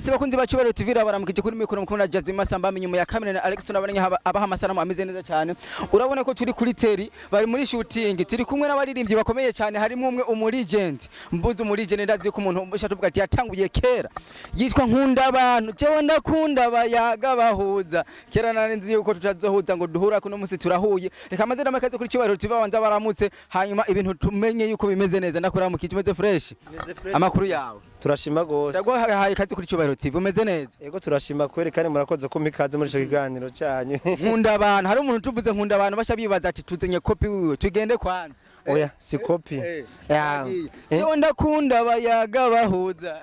Yes, bakunzi ba Cyubahiro TV, baramukije kuri mikoro mukuru na Jazzy Masamba, inyuma ya kamera na Alex. Nabonye abaha amasanamu ameze neza cyane. Urabona ko turi kuri terrain, bari muri shooting, turi kumwe n'abaririmbyi bakomeye cyane, harimo umwe umu legend. Mbuze umu legend, ndazi ko umuntu ushaka tuvuga ati yatanguye kera, yitwa Nkunda Abantu. Jewe ndakunda bayaga bahuza. Kera nari nzi yuko tutazohuza ngo duhura, kuno musi turahuye. Reka maze namakaze kuri Cyubahiro TV banza baramutse, hanyuma ibintu tumenye yuko bimeze neza. Ndakuramukije, umeze fresh? Amakuru yawe? Turashima gose. Ndaguhaye kazi kuri Cyubahiro TV, umeze neza? Yego, turashima kweri, kandi murakoze kumpa ikaze muri ico kiganiro cyanyu. Nkunda Abantu, hari umuntu tuvuze Nkunda Abantu basha bibaza ati tuzenye copie wiwe, tugende kwanza. Oya, si copie. Ya. Jewe ndakunda bayaga bahuza.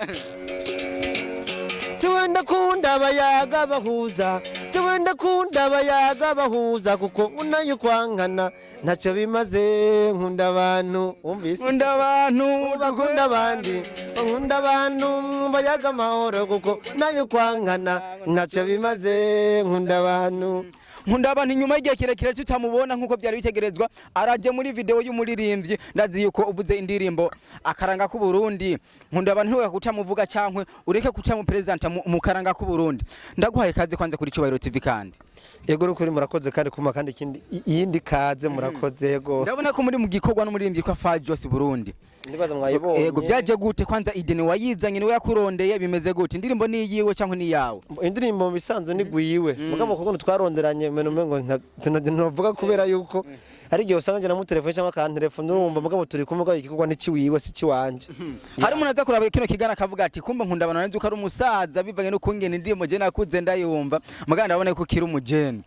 Jewe ndakunda abayaga bahuza, jewe ndakunda abayaga bahuza, kuko unayo kwankana ntacyo bimaze. Nkunda abantu, wumvise? Nkunda Abantu. Bakunda abandi. Nkunda abantu bayaga amahoro, kuko nayo kwankana ntacyo bimaze. Nkunda abantu. Nkunda Abantu, inyuma y'igihe kirekire tutamubona nk'uko byari bitegerezwa, araje muri video y'umuririmbyi. Ndazi yuko uvuze indirimbo Akaranga k'u Burundi, Nkunda Abantu ntiwe kutamuvuga cankwe ureke kutamupresenta mu karanga k'u Burundi. Ndaguhaye kaze kwanza kuri Cyubahiro TV kandi. Yego, rukuri murakoze kandi kuma kandi ikindi iyindi kaze, murakoze, yego. Ndabona ko muri mu gikorwa n'umuririmbyi kwa Fajos Burundi. Ndibaza mwayibonye. Yego, byaje gute kwanza? Ideni wayizanye, niwe yakurondeye, bimeze gute? Indirimbo ni iyiwe cyangwa ni iyawe? Indirimbo mu bisanzwe ni gwiwe, mugabo kuko twaronderanye meno ngo ntovuga kubera yuko hari igihe usanga njye namutelefone cyangwa akantelefone, urumva, mugabo turi kumwe, mugabo igikorwa ni ciwiwe, si ciwanje. Hari umuntu aza kuraba kino kigana akavuga ati kumbe Nkunda Abantu nzi ko ari umusaza, bivanye no kungena indirimbo je nakuze ndayumva, mugabo ndabona ko kiri umujene.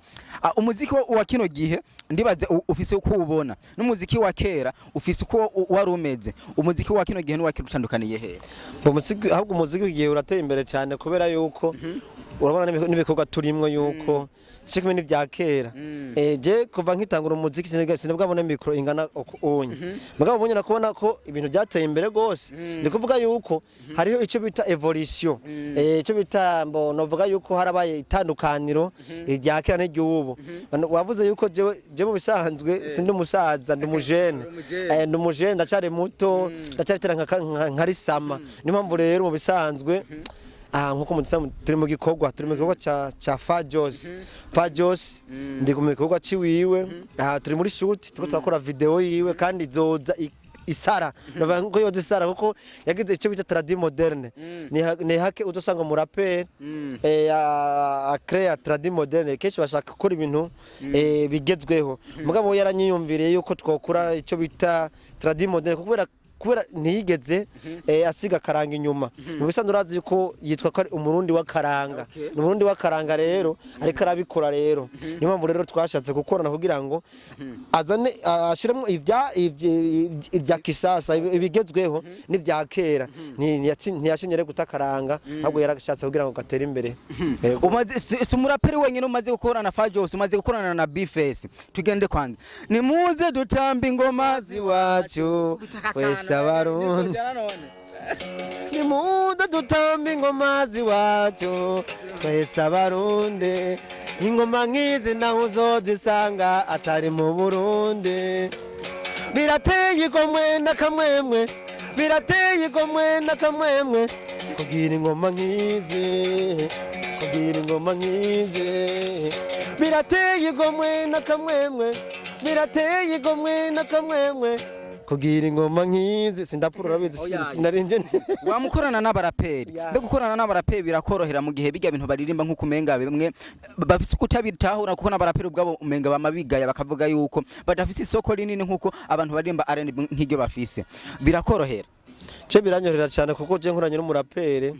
Umuziki wa kino gihe ndibaze ufise uko uwubona, n'umuziki wa kera ufise uko wari umeze. Umuziki wa kino gihe n'uwa kera utandukaniye hehe? Umuziki, ahubwo umuziki igihe urateye imbere cyane, kubera yuko urabona n'ibikorwa turimwo yuko si kimwe n'ibya kera. Je kuva nkitangura umuziki sinabwabona mikoro ingana uku unye, mugabo ubonye nakubona ko ibintu byateye imbere gose. Ni kuvuga yuko hariho icyo bita evolution, icyo bita mbo novuga yuko harabaye itandukaniro irya kera n'iry'ubu. Wavuze yuko jewe je mu bisanzwe sindi umusaza, ndi umujene. Ndi umujene, ndacyari muto, ndacyari tera nka risama. Niyo mpamvu rero mu bisanzwe nkuko mudusanga turi mu gikorwa ca Fajos. Fajos, ndi mu gikorwa ciwiwe. Turi muri shoot, turiko turakora video yiwe kandi izoza isara. Navuga ko yoza isara kuko yagize icyo bita tradi moderne. Ni hake uzosanga umuraperi akrea tradi moderne. Kenshi bashaka gukora ibintu bigezweho, mugabo we yaranyiyumviriye yuko twokora icyo bita tradi moderne kubera ntiyigeze asiga akaranga inyuma. Mu bisanzwe urazi yuko yitwa ko ari Umurundi w'akaranga. Ni Umurundi w'akaranga rero, ariko arabikora rero. Niyo mpamvu rero twashatse gukorana kugira ngo azane ashiremo ibya kisasa, ibigezweho n'ibya kera. Ntiyashinye rero guta akaranga, ahubwo yarashatse kugira ngo gatere imbere. Yego. Umaze si umuraperi wenyine umaze gukorana na Fajos, umaze gukorana na Bface. Tugende kwanza, nimuze dutamba ingoma Ziwacu wese Abarundi, nimuze dutamba ingoma ziwacu twese Abarundi. Ingoma nk'izi naho uzozisanga atari mu Burundi. Birateye igomwe n'akamwemwe, birateye igomwe n'akamwemwe kugira ingoma nk'izi, kugira ingoma nk'izi. Birateye igomwe n'akamwemwe, birateye igomwe n'akamwemwe kugira ingoma nk'izi. Sindapfura, urabizi. Oya. Sinarinjye. Wamukorana n'abaraperi. Ya. Mbega gukorana n'abaraperi birakorohera mu gihe bijya bintu baririmba nk'uko umenga bimwe bafise uko utabitahura, kuko n'abaraperi ubwabo umenga bama bigaya bakavuga yuko badafise isoko rinini nk'uko abantu baririmba R&B nk'iryo bafise? Birakorohera? Je biranyorohera cyane, kuko je nkoranye n'umuraperi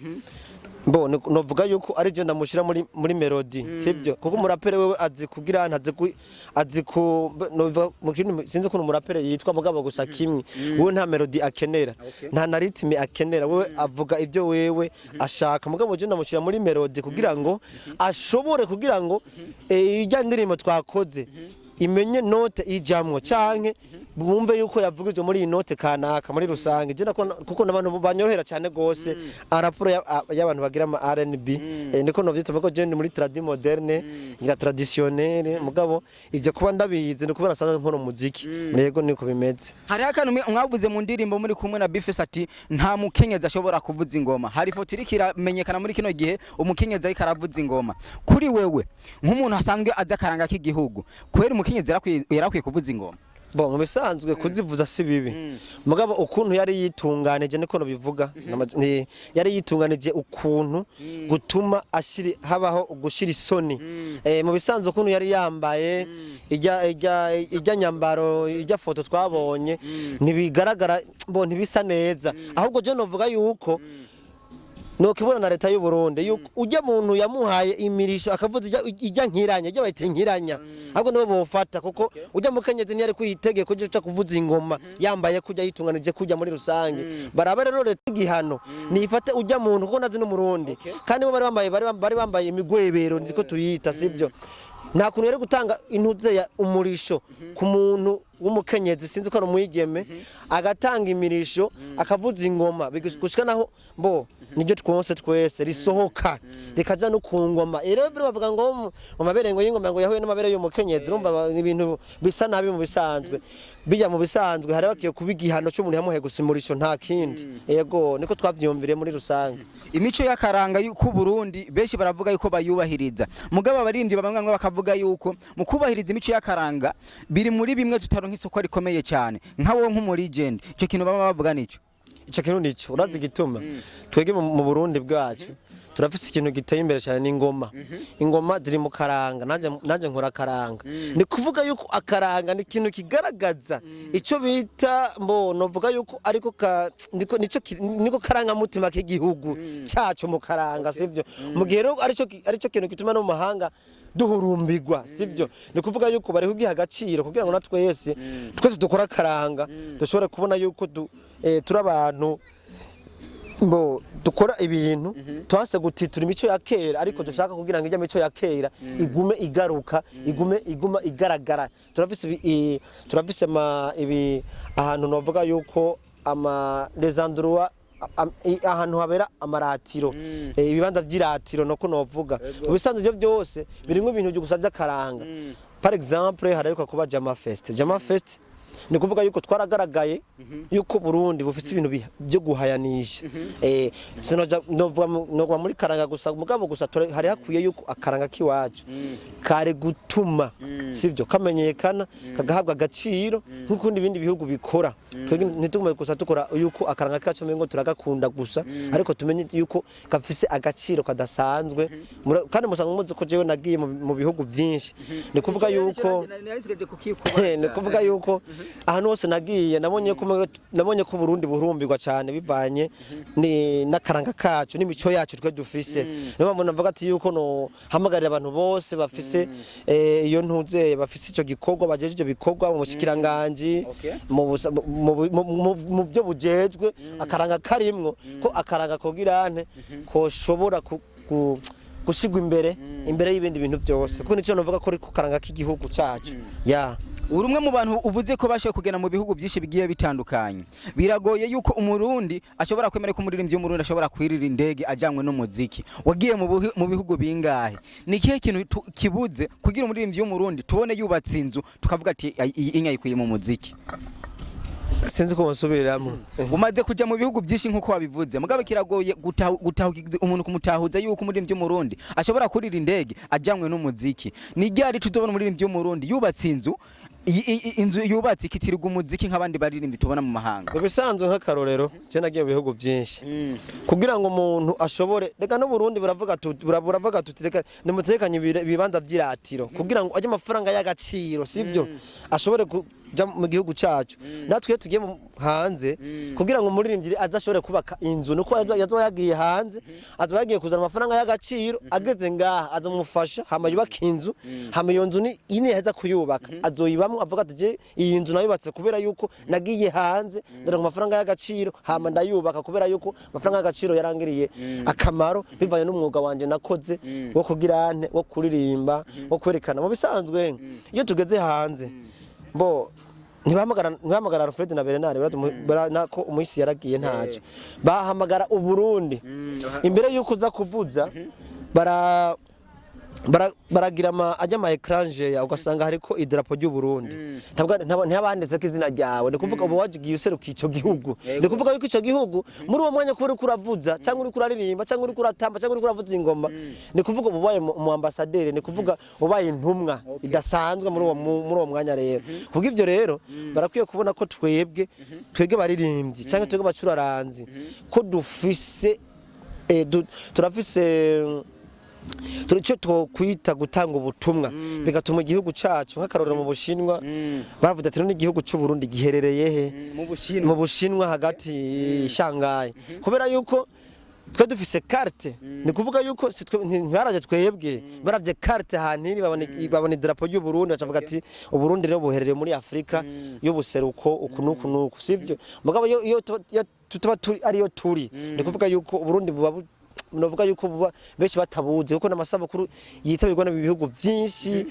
bo novuga yuko ari je ndamushira muri melody, sibyo? Kuko umuraperi wewe azi kugira ntazi ku azi ku novuga mu kintu, sinzi ukuntu umuraperi yitwa, mugabo gusa kimwe, wewe nta melody akenera, nta na rythme akenera, wewe avuga ibyo wewe ashaka. Mugabo je ndamushira muri melody kugira ngo ashobore kugira ngo ijya ndirimbo twakoze imenye note ijamwo canke. Bumve yuko yavugijwe muri iyi note kanaka muri rusange. Je kuko n'abantu banyohera cyane gose araporo y'abantu bagira ama R&B, niko novyita, ko je ndi muri tradi moderne, ngira traditionnel, mugabo ivyo kuba ndabizi ni kubera asanzwe nkora umuziki. Yego, niko bimeze. Hariho akantu mwavuze mu ndirimbo muri kumwe na Bface, ati nta mukenyezi ashobora kuvuza ingoma. Hari ifoto iriko iramenyekana muri kino gihe, umukenyezi ariko aravuza ingoma. Kuri wewe nk'umuntu asanzwe azi akaranga k'igihugu, kubera umukenyezi yarakwiye kuvuza ingoma? Bon, mu bisanzwe kuzivuza si bibi, mugabo ukuntu yari yitunganije, niko bivuga, yari yitunganije ukuntu gutuma ashiri habaho gushira isoni. Mu bisanzwe ukuntu yari yambaye ijya nyambaro, ijya foto twabonye, ntibigaragara bo, ntibisa neza. Ahubwo je novuga yuko nokibona na leta y'u Burundi yuko ujya muntu yamuhaye imirisho akavuza ijya nkiranya, ijya bayita nkiranya, ahubwo nibo bofata, kuko ujya mukenyezi ntiyari kuyitegeko ujya kuvuza ingoma yambaye kujya yitunganije kujya muri rusange. Baraba rero leta igihano nifate ujya muntu, kuko nazi n'umurundi, kandi bo bari bambaye imigwebero, nziko tuyita, sivyo? Nta kuntu yari gutanga intuze ya umurisho ku muntu w'umukenyezi, sinzi ko ari umwigeme, agatanga imirisho akavuza ingoma gushika naho bo niryo twose twese risohoka rikaja no ku ngoma. Rero biri bavuga ngo mu mabere ngo y'ingoma ngo yahuye n'amabere y'umukenyezi, urumva ibintu bisa nabi. Mu bisanzwe bijya mu bisanzwe hari bakiye kuba igihano cy'umuntu yamuhaye gusa umurisho, nta kindi. Yego, niko twavyiyumviriye muri rusange. Imico y'akaranga y'u Burundi benshi baravuga yuko bayubahiriza, mugabo abaririmbyi bamwe bamwe bakavuga yuko mu kubahiriza imico y'akaranga biri muri bimwe tutaronka isoko rikomeye cyane. Nka wowe nk'umu legend, icyo kintu baba bavuga nico? Ico kintu nico. Urazi igituma? Twebwe mu Burundi bwacu turafise ikintu giteye imbere cyane, n'ingoma. Ingoma ziri mu karanga. Nanje nkora akaranga. Ni kuvuga yuko akaranga ni ikintu kigaragaza ico bita mbo novuga yuko ariko ka niko nico niko karanga mutima k'igihugu cacu mu karanga, sivyo? Mu gihe rero arico kintu gituma no mu mahanga duhurumbirwa, sivyo? Ni kuvuga yuko bari kugiha agaciro kugira ngo natwe twese dukora akaranga dushobore kubona yuko turi abantu mbo dukora ibintu twase gutitura imico ya kera, ariko dushaka kugira ngo ijya mico ya kera igume igaruka, igume iguma igaragara. Turafise turafise ma ibi ahantu novuga yuko ama les endroits ahantu habera amaratiro, ibibanza vy'iratiro nako novuga. Mu bisanzwe ivyo byose birimwo ibintu gusa by'akaranga. Par exemple, haraheruka kuba Jama Fest. Jama Fest ni kuvuga yuko twaragaragaye yuko Burundi bufise ibintu byo guhayanisha. Sinoja novuga novuga muri karanga gusa, mugabo gusa hari hakwiye yuko akaranga kiwacu kare gutuma, sivyo, kamenyekana, kagahabwa agaciro nk'ukundi ibindi bihugu bikora. Twebwe ntitugume gusa dukora yuko akaranga kacu umengo turagakunda gusa, ariko tumenye yuko gafise agaciro kadasanzwe. Kandi musanzwe muzi ko jewe nagiye mu bihugu byinshi. Ni kuvuga yuko ahantu hose nagiye nabonye ko Burundi burumbirwa cyane bivanye ni n'akaranga kacu n'imico yacu twe dufise. Niyo mpamvu navuga ati yuko no hamagarira abantu bose bafise iyo ntuze, bafise ico gikorwa, bajeje ivyo bikorwa mu bushikiranganji, mu byo bujejwe, akaranga karimwo, ko akaranga kogirante koshobora gushigwa imbere y'ibindi bintu byose, kuko nico novuga ko ari ku karanga k'igihugu cacu ya. Uri umwe mu bantu uvuze ko bashoboye kugenda mu bihugu byinshi bigiye bitandukanye. Biragoye yuko umurundi ashobora kwemera ko umuririmbyi w'umurundi ashobora kwirira indege ajanywe n'umuziki. Wagiye mu bihugu bingahe? Ni ikihe kintu kibuze kugira umuririmbyi w'umurundi tubone yubatse inzu tukavuga ati: "Ai, iyi inka yikuye mu muziki"? Sinzi ko nsubiramo. Umaze kuja mu bihugu byinshi nk'uko wabivuze, mugabo kiragoye umuntu kumutahuza yuko umuririmbyi w'umurundi ashobora kurira indege ajanywe n'umuziki. Ni ryari tuzobona umuririmbyi w'umurundi yubatse inzu, inzu yubatse ikitirirwa umuziki nk'abandi baririmbyi tubona mu mahanga? Mu bisanzwe, nk'akarorero, je nagiye mu bihugu byinshi kugira ngo umuntu ashobore, reka n'Uburundi buravuga tuti reka nimutekanye ibibanza vy'iratiro kugira ngo ajye amafaranga y'agaciro, sivyo, ashobore kuja mu gihugu cacu. Natwe iyo tugiye hanze, kugira ngo umuririmbyi aze ashobore kubaka inzu, nuko yazoba yagiye hanze, azoba yagiye kuzana amafaranga y'agaciro, ageze ngaha azamufasha hama yubaka inzu. Hama iyo nzu ni niyaheza kuyubaka azoyibamwo, avuga ati: "Je iyi nzu nayubatse kubera yuko nagiye hanze ndaronka amafaranga y'agaciro, hama ndayubaka kubera yuko amafaranga y'agaciro yarangiriye akamaro bivanye n'umwuga wanje nakoze wo kugira ante, wo kuririmba, wo kwerekana." Mu bisanzwe iyo tugeze hanze bo Ntibahamagara Alfred na Bernard, nako umuhisi yaragiye, ntaco bahamagara Uburundi. Imbere yuko uza kuvuza, bara baragira ama ajya ama écran géant, ugasanga hariko idarapo ry'u Burundi, ntabwo ntibanditse ko izina ryawe. Ni kuvuga ubu wagiye useruka ico gihugu. Ni kuvuga yuko ico gihugu muri uwo mwanya kuba uriko uravuza, cyangwa uriko uraririmba, cyangwa uriko uratamba, cyangwa uriko uravuza ingoma, ni kuvuga ubu ubaye umu ambassadeur, ni kuvuga ubaye intumwa idasanzwe muri uwo mwanya. Rero kubw'ivyo rero barakwiye kubona ko twebwe baririmbyi cyangwa twebwe bacuraranzi ko dufise turafise icyo twokwita gutanga ubutumwa, bigatuma igihugu cacu, nk'akarorero mu Bushinwa bavuze ati: "None igihugu cy'u Burundi giherereye he?" Mu Bushinwa. Mu Bushinwa hagati Shanghai, kubera yuko twe dufise carte. Ni kuvuga yuko si twe ntibaraje, twebwe baravye carte ahantu iri, babona idarapo ry'u Burundi, bacavuga ati: "Uburundi rero buherereye muri Afrika y'ubuseruko uku n'uku n'uku." Sivyo? Mugabo iyo tuba turi ariyo turi, ni kuvuga yuko Uburundi buba novuga yuko buba benshi batabuzi, kuko n'amasabukuru yitabirwa n'ibihugu byinshi,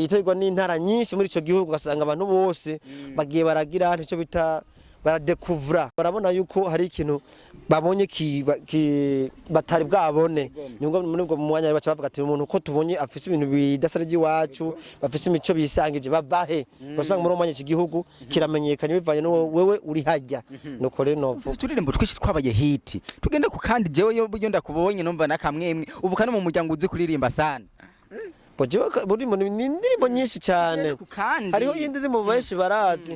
yitabirwa n'intara nyinshi muri ico gihugu, ugasanga abantu bose bagiye baragira nicyo bita baradekuvura, barabona yuko hari ikintu babonye batari bwabone. Nibwo muri ubwo mwanya baca bavuga ati: "Umuntu ko tubonye afise ibintu bidasa ry'iwacu, bafise imico bisangije, bavahe?" Ugasanga muri uwo mwanya iki gihugu kiramenyekanye bivanye n'uwo wewe uri hajya. Nuko rero novuga. Uturirimbo twinshi twabaye hit. Tugende ku kandi jewe iyo ndakubonye numva nakamwemwe ubu kandi mu muryango uzi kuririmba sana. Bo jewe burimo ni indirimbo nyinshi cyane. Tugende ku kandi. Hariho iyindi ndirimbo benshi barazi: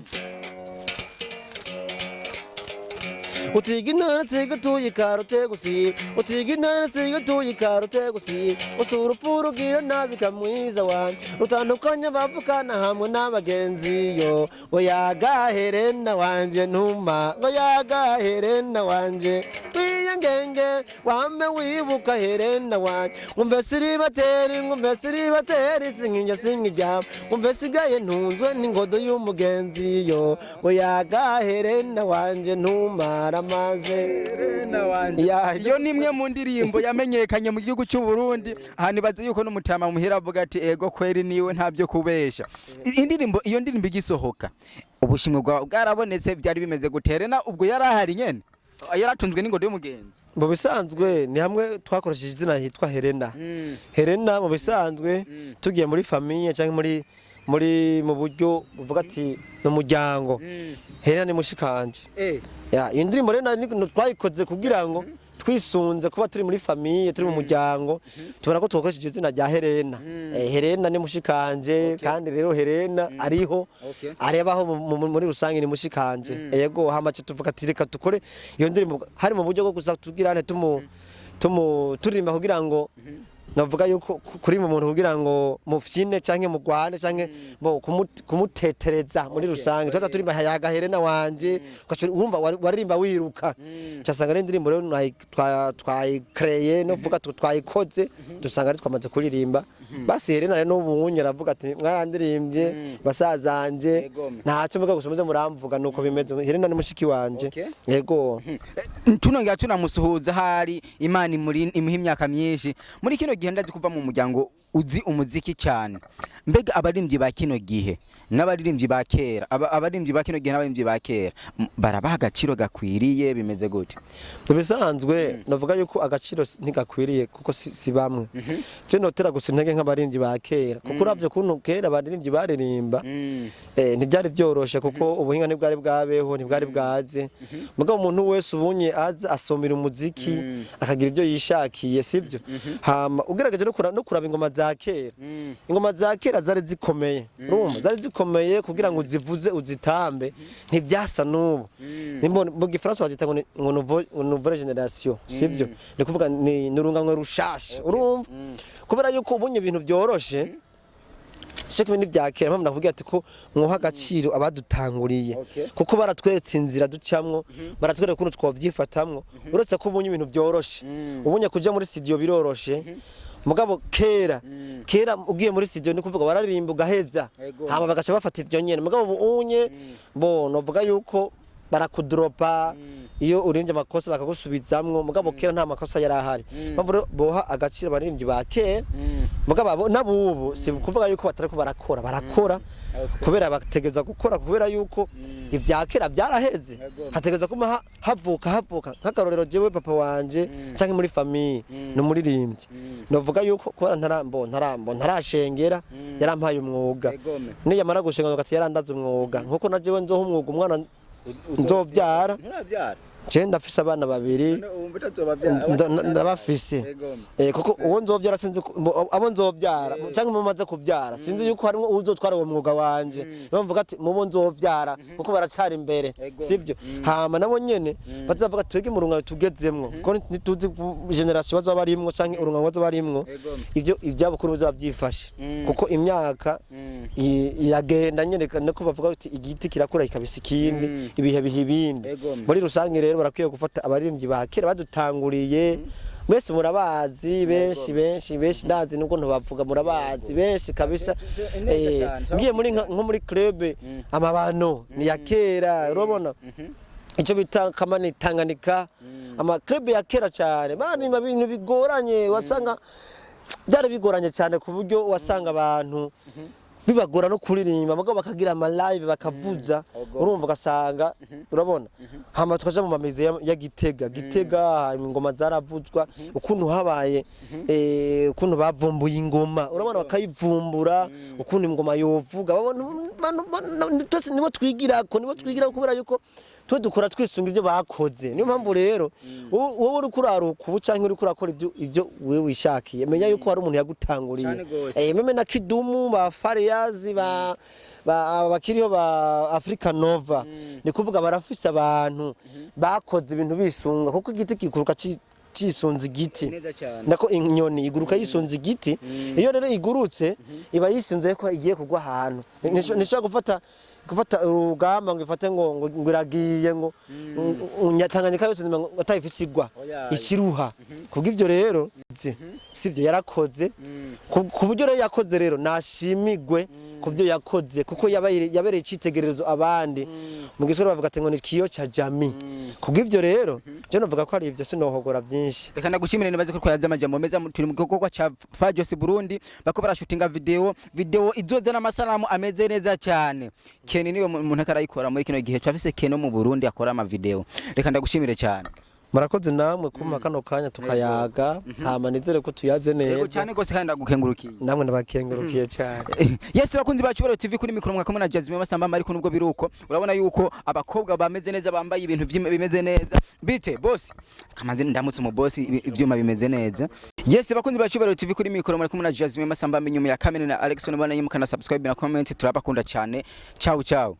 Utiga intore siga utuye ikarote gusiba, utiga intore siga utuye ikarote gusiba, usura urupfu rugira nabi kamwiza wanjye, rutandukanye abavukana hamwe n'abagenzi yo. Oya gaherena wanje ntuma, oya gaherena wanje wiyengenge, wame wibuka herena wanje. Ngumve siribateri, ngumve siribateri, sinkinja sinkijyama, ngumve sigaye ntunzwe n'ingodo y'umugenzi yo. Oya gaherena wanje ntumara maze. Ya, Iyo ni imwe mu ndirimbo yamenyekanye mu gihugu cy'u Burundi. Aha nibaze yuko n'umutama muhira avuga ati: "Ego kweri, niwe, ntabyo kubesha." Indirimbo, iyo ndirimbo igisohoka, ubushimwe bwawe bwarabonetse? Byari bimeze guterena ubwo yari ahari nyene yaratunzwe n'ingodo y'umugenzi? Mu bisanzwe ni hamwe twakoresheje izina hitwa Helena. Helena mu bisanzwe tugiye muri famille cyangwa muri mu buryo buvuga ati ni umuryango, Helena ni mushikanje. Ya, iyi ndirimbo rero twayikoze kugira ngo twisunze kuba turi muri famille, turi mu muryango, tubona ko twakoresheje izina rya Helena. Helena ni mushikanje, kandi rero Helena ariho arebaho muri rusange ni mushikanje. Yego, hama cyo tuvuga ati: "Reka dukore iyo ndirimbo." Hari mu buryo bwo gusa tugira ane tumu turirimba kugira ngo navuga yuko kuri mu muntu kugira ngo mufyine canke mugwane canke bo kumutetereza muri rusange. Tuba turimba yaga Helena wanje, ugaca wumva waririmba wiruka, casanga ari indirimbo rero twayikreye no vuga twayikoze, dusanga ari twamaze kuririmba. Basi Helena rero n'ubu unye aravuga ati: "Mwarandirimbye basazanje, ntacyo mvuga, gusa muze muramvuga." Nuko bimeze. Helena ni mushiki wanje. Yego. Tunongera tunamusuhuza, hari Imana imuha imyaka myinshi. Muri kino gihe ndazi kuva mu muryango uzi umuziki cyane. Mbega abaririmbyi ba kino gihe n'abaririmbyi ba kera, abaririmbyi ba kino gihe n'abaririmbyi ba kera, barabaha agaciro gakwiriye? Bimeze gute? Mu bisanzwe navuga yuko agaciro ntigakwiriye, kuko si bamwe. Je notera gusa intege nk'abaririmbyi ba kera, kuko uravye ukuntu kera abaririmbyi baririmba, ntibyari byoroshe, kuko ubuhinga ntibwari bwabeho, ntibwari bwaze. Mugabo umuntu wese ubunye aza asomera umuziki akagira ibyo yishakiye, sivyo? Hama ugerageje no kuraba ingoma za kera, ingoma za kera zari zikomeye, urumva zari zikomeye kugira ngo uzivuze uzitambe, ntibyasa n'ubu. Mu gifaransa bazita ngo ngo nouvelle génération, sivyo? Ni kuvuga ni urunganwe rushasha, urumva, kubera yuko ubunye ibintu byoroshe siko ibintu bya kera. Mpamvu nakubwira ati ko mwoha agaciro abadutanguriye, kuko baratweretse inzira ducamwo, baratwereka ukuntu twovyifatamwo. Uretse ko ubunye ibintu byoroshe, ubunye kuja muri studio biroroshe, mugabo kera ugiye muri studio ni kuvuga wararirimba ugaheza, hama bagaca bafata ivyo nyene. Mugabo ubu unye bo novuga yuko Barakudropa iyo urinze amakosa, bakagusubizamwo. Mugabo kera nta makosa yari ahari. Mpamvu rero boha agaciro abaririmbyi ba kera. Mugabo abo n'abubu si kuvuga yuko batariko barakora, barakora kubera bategereza gukora, kubera yuko ivya kera byaraheze. Hategereza kuma havuka havuka. Nk'akarorero, jewe papa wanje canke muri famille ni umuririmbyi. Novuga yuko kubera ntarambo ntarashengera, yarampaye umwuga. Niyamara gushenga ati yarandaze umwuga, nkuko na jewe nzoha umwuga umwana nzovyara. Nturavyara? Je ndafise abana babiri. Wumva utazobavyara? Ndabafise. Kuko uwo nzovyara sinzi abo nzovyara canke mumaze kuvyara, sinzi yuko harimo uzotwara uwo mwuga wanje. Niyo mvuga ati mubo nzovyara, kuko baracari imbere. Sivyo? Hama nabo nyene bazavuga twege mu rungano tugezemwo, kuko ntituzi generation bazoba barimwo canke urungano bazoba barimwo. Ivyo ivyabo kuri bazoba vyifashe, kuko imyaka iragenda nyene, niko bavuga ati igiti kirakura kikabisa ikindi, ibihe biha ibindi. Muri rusange rero barakwiye gufata abaririmbyi ba kera badutanguriye. Mwese murabazi, benshi benshi benshi ndazi, nubwo ntubavuga murabazi benshi kabisa. Neza cyane. Ngiye muri nko muri club amabano ni ya kera, urabona icyo bita kamani Tanganyika, ama club ya kera cyane bani ibintu bigoranye, wasanga byari bigoranye cyane ku buryo wasanga abantu bibagora no kuririmba, mugabo bakagira ama live bakavuza. Urumva ugasanga urabona, hama tukaja mu mamize ya Gitega. Gitega ingoma zaravuzwa, ukuntu habaye ukuntu bavumbuye ingoma, urabona bakayivumbura, ukuntu ingoma yovuga. Babona twese nibo twigirako, nibo twigirako, kubera yuko twe dukora twisunga ibyo bakoze. Niyo mpamvu rero wowe uriko uraruka ubu canke uriko urakora ibyo wewe wishakiye, menya yuko hari umuntu yagutanguriye. Cane gose. Même na Kidumu, ba Fariyazi, ba bakiriho, ba Africa Nova, ni kuvuga barafise abantu bakoze ibintu bisunga, kuko igiti kikuruka cisunze igiti. Neza cyane. Nako inyoni iguruka yisunze igiti. Iyo rero igurutse iba yisunze ko igiye kugwa ahantu. Ntishobora gufata urugamba ngo ifate ngo iragiye ngo Tanganyika yose ngo atayifise igwa. Oya. Ikiruha. Kubw'ibyo rero sivyo yarakoze ku buryo rero yakoze, rero nashimigwe ku byo yakoze, kuko yabereye icitegererezo abandi. Mu Giswahili bavuga ati ngo ni kioo cha jamii. Kubw'ibyo rero je novuga ko ari ivyo, sinohogora byinshi. Reka ndagushimire, nibaze ko twayaze amajambo meza. Turi mu gikorwa ca Fajos Burundi, bako barashutinga video izoza n'amasanamu ameze neza cyane. Ken niwe muntu akarayikora muri kino gihe. Turafise Ken wo mu Burundi akora ama video. Reka ndagushimire cyane. Murakoze namwe kumpa kano kanya tukayaga, hama nizere ko tuyaze Yego neza. Cyane gose, kandi ndagukengurukiye. Namwe ndabakengurukiye cyane. Yes, bakunzi bacu Baro TV, kuri mikoro mwakumwe na Jasmine Masamba. Ariko nubwo biruko, urabona yuko abakobwa bameze neza, bambaye ibintu bimeze neza. Bite boss? Kamanzi ndamutse mu boss, ivyuma bimeze neza. Yes, bakunzi bacu Baro TV, kuri mikoro muri kumwe na Jasmine Masamba, inyuma ya kamera na Alex. Nabana yimukana subscribe na comment. Turabakunda cyane. Ciao ciao.